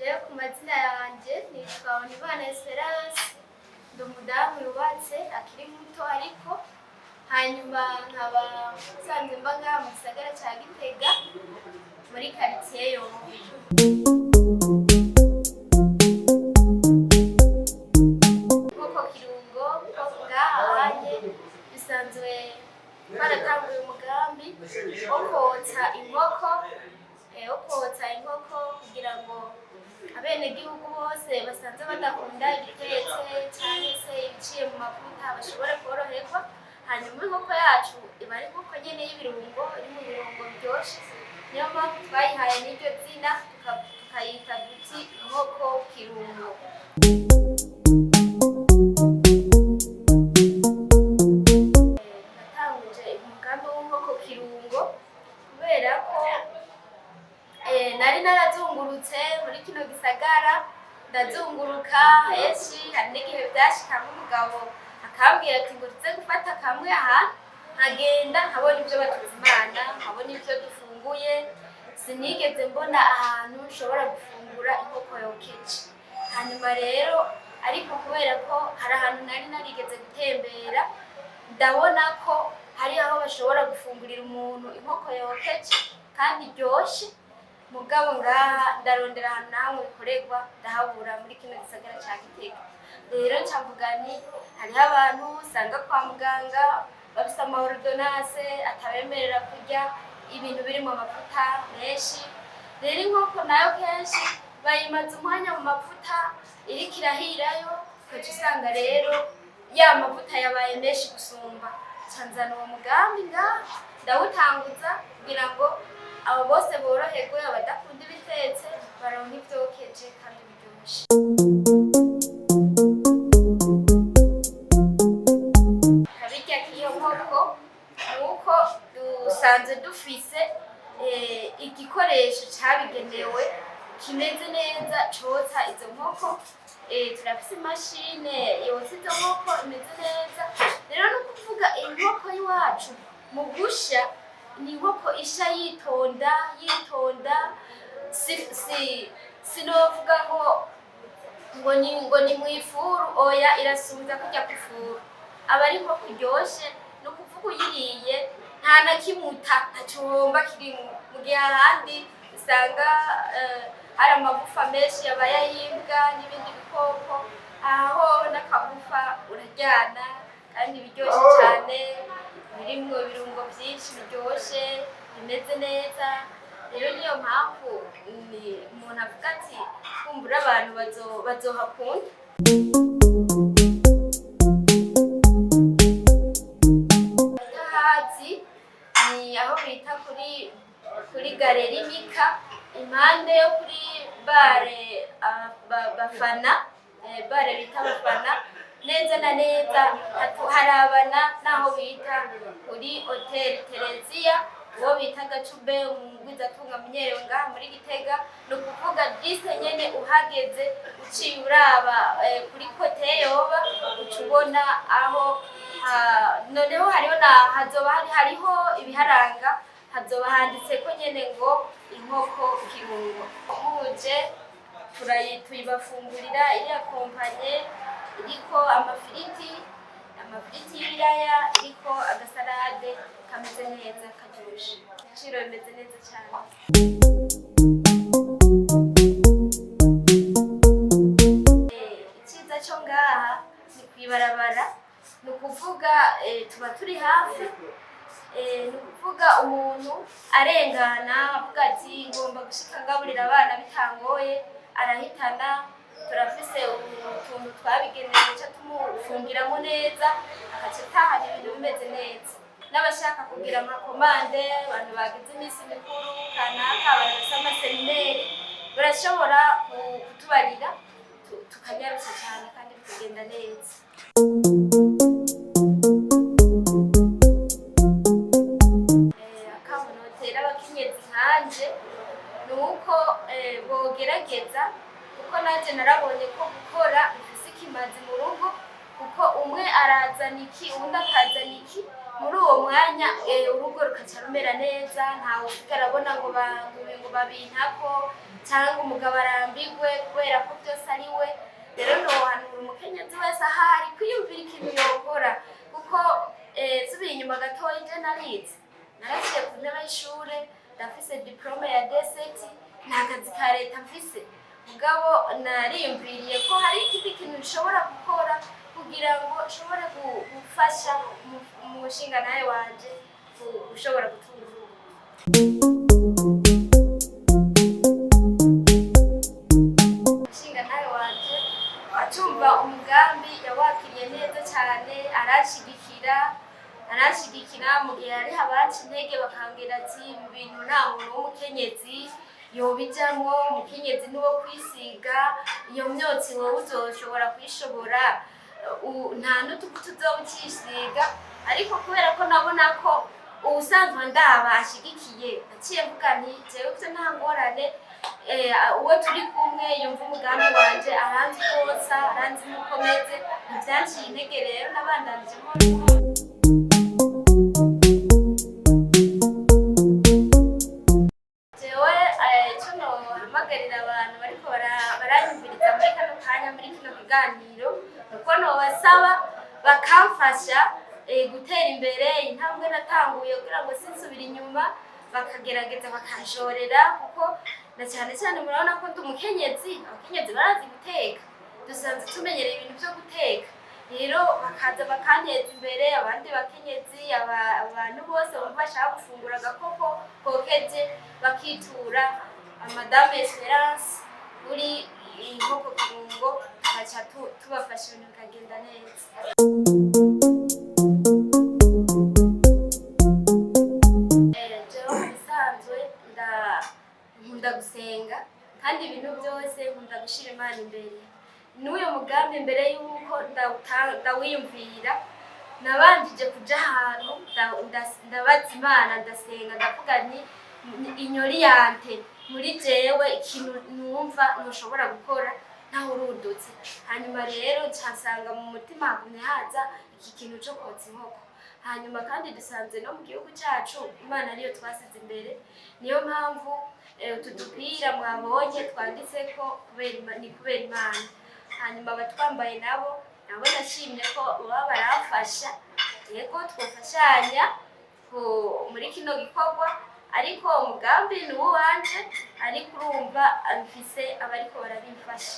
Jewe ku mazina yanjye nitwa Onibana Esperance, ndi umudamu yubatse akiri muto, ariko hanyuma nkaba nsanzwe mba ngaha mu gisagara ca Gitega muri quartier Yombi. Nk'uko Kirungo ko ngaha hanye bisanzwe baratanguye umugambi wo kotsa inkoko, wo kotsa inkoko kugira ngo abenegihugu bose basanzwe badakunda ibitetse canke se ibiciye mu mavuta bashobore koroherwa. Hanyuma inkoko yacu iba ari inkoko nyene y'ibirungo, iri mu birungo biryoshe, niyo mpamvu twayihaye n'iryo zina, tukayita duti inkoko Kirungo. Natanguje umugambi w'inkoko Kirungo kubera ko nari narazungurutse muri kino gisagara, ndazunguruka henshi. Hari n'igihe vyashika nk'umugabo akambwira ati ngo tuze gufata kamwe aha, nkagenda nkabona ivyo batuzimana, nkabona ivyo dufunguye, sinigeze mbona ahantu nshobora gufungura inkoko yokeje. Hanyuma rero ariko kubera ko hari ahantu nari narigeze gutembera, ndabona ko hari aho bashobora gufungurira umuntu inkoko yokeje kandi iryoshe, mugabo ngaha ndarondera ahantu nahamwe bikorerwa ndahabura muri kino gisagara ca Gitega. Rero nca mvuga nti hariho abantu usanga kwa muganga bafise ama ordonnance atabemerera kurya ibintu birimwo amavuta menshi. Rero inkoko nayo kenshi bayimaza umwanya mu mavuta iriko irahirayo, ugaca usanga rero ya mavuta yabaye menshi gusumba. Nca nzana uwo mugambi ngaha ndawutanguza kugira ngo abo bose boroherwe, abadakunda ibitetse baronke ivyokeje kandi biryoshe. Akabirya k'iyo nkoko nuko dusanzwe dufise igikoresho cabigenewe kimeze neza cotsa izo nkoko. Turafise imashine yotsa izo nkoko imeze neza. Rero ni ukuvuga inkoko y'iwacu mu gusha ni inkoko isha yitonda yitonda, sinovuga ngo ni mw'ifuru, oya, irasumvya kurya kw'ifuru. Aba ari inkoko iryoshe, ni ukuvuga uyiriye nta na kimwe uta, ntaco uhomba kirimwo, mu gihe ahandi usanga hari amagufa menshi yabaye ay'imbwa n'ibindi bikoko. Aho n'akagufa uraryana kandi biryoshe cane, birimwo ibirungo vyinshi biryoshe bimeze neza. Rero niyo mpamvu umuntu avuga ati kumbura abantu bazohakunda. Abatahazi ni aho bita kuri Galerie Mika, impande yo kuri bare Bafana, bare bita Bafana, neza na neza harabana n'aho bita kuri Hotel Tereziya, uwo bita Gacube, umugwizatunga amenyerewe ngaha muri Gitega. Ni ukuvuga juste nyene uhageze uciye uraba kuri côté yoba uca ubona aho. Noneho hariho na hazoba hariho ibiharanga, hazoba handitseko nyene ngo inkoko Kirungo. Muje tuyibafungurira iri accompagnée, iriko amafiriti, amafiriti y'ibiraya, iriko agasalade kameze neza karyoshe, ibiciro bimeze neza cane. Iciza co ngaha ni kw'ibarabara, ni ukuvuga tuba turi hafi. Ni ukuvuga umuntu arengana avuga ati ngomba gushika ngaburira abana bitangoye, arahitana. Turafise utuntu twabigenewe ca tumufungiramo neza, agaca atahana ibintu bimeze neza. N'abashaka kugira ama commandes, abantu bagize iminsi mikuru kanaka, abantu bafise ama séminaires, barashobora kutubarira, tukanyarutsa cane kandi bikagenda neza. Akamo notera abakenyezi nkanje ni uko bogerageza, kuko nanje narabonye ko gukora bifise ikimazi mu rugo, kuko umwe arazana iki, uwundi akazana iki. Muri uwo mwanya urugo rukaca rumera neza, ntawe usigara abona ngo ngo babintako cyangwa umugabo arambirwe kubera ko byose ari we. Rero nohanura umukenyezi wese ahari kwiyumvira ikintu yokora, kuko nsubiye inyuma gatoya, je narize, naraciye ku ntebe y'ishure, ndafise diplôme ya D7, nta kazi ka leta mfise. Mugabo nariyumviriye ko hari ikindi kintu nshobora gukora kugira ngo nshobore gufasha umushingantahe wanje gushobora gutunga urugo. Umushingantahe wanje acumva umugambi yawakiriye neza cyane, aranshigikira mu gihe hariho abaca intege bakambwira ati ibi bintu nta muntu w'umukenyezi yobijamwo, umukenyezi niwo kwisiga, iyo myotsi wowe uzoshobora kuyishobora, nta n'utuvuta uzoba ucisiga. Ariko kubera ko nabona ko uwusanzwe ndaba ashigikiye, naciye mvuga nti jewe ivyo nta ngorane, uwo turi kumwe yumva umugambi wanje, aranzi kotsa, aranzi nuko meze, ntivyanciye intege. Rero nabandanije nkora. Jewe ico nohamagarira abantu bariko baranyumviriza muri kano kanya, muri kino kiganiro, nuko nobasaba bakamfasha gutera imbere intambwe natanguye kugira ngo sinsubire inyuma, bakagerageza bakanshorera, kuko na cyane cyane murabona ko ndi umukenyezi, abakenyezi barazi guteka, dusanzwe tumenyereye ibintu byo guteka. Rero bakaza bakanteza imbere, abandi bakenyezi, abantu bose bumva bashaka gufungura agakoko kokeje, bakitura Madame Esperance muri Inkoko Kirungo, tukaca tubafasha ibintu bikagenda neza. Jewe mu bisanzwe nkunda gusenga, kandi ibintu byose nkunda gushira Imana imbere. N'uyu mugambi, mbere y'uko ndawiyumvira, nabanjije kuja ahantu ndabaza Imana, ndasenga, ndavuga nti inyori yante muri jewe ikintu numva ntushobora gukora ntaho urudutse. Hanyuma rero nsanga mu mutima hagumye haza iki kintu co kotsa inkoko. Hanyuma kandi dusanze no mu gihugu cyacu Imana ariyo twasize imbere, niyo mpamvu utu dupira mwabonye twanditseko kubera ni kubera Imana. Hanyuma abatwambaye nabo nashimye ko baba baramfasha, yego twafashanya muri kino gikorwa, ariko umugambi ni uwanje, ariko urumva mfise abariko barabimfasha.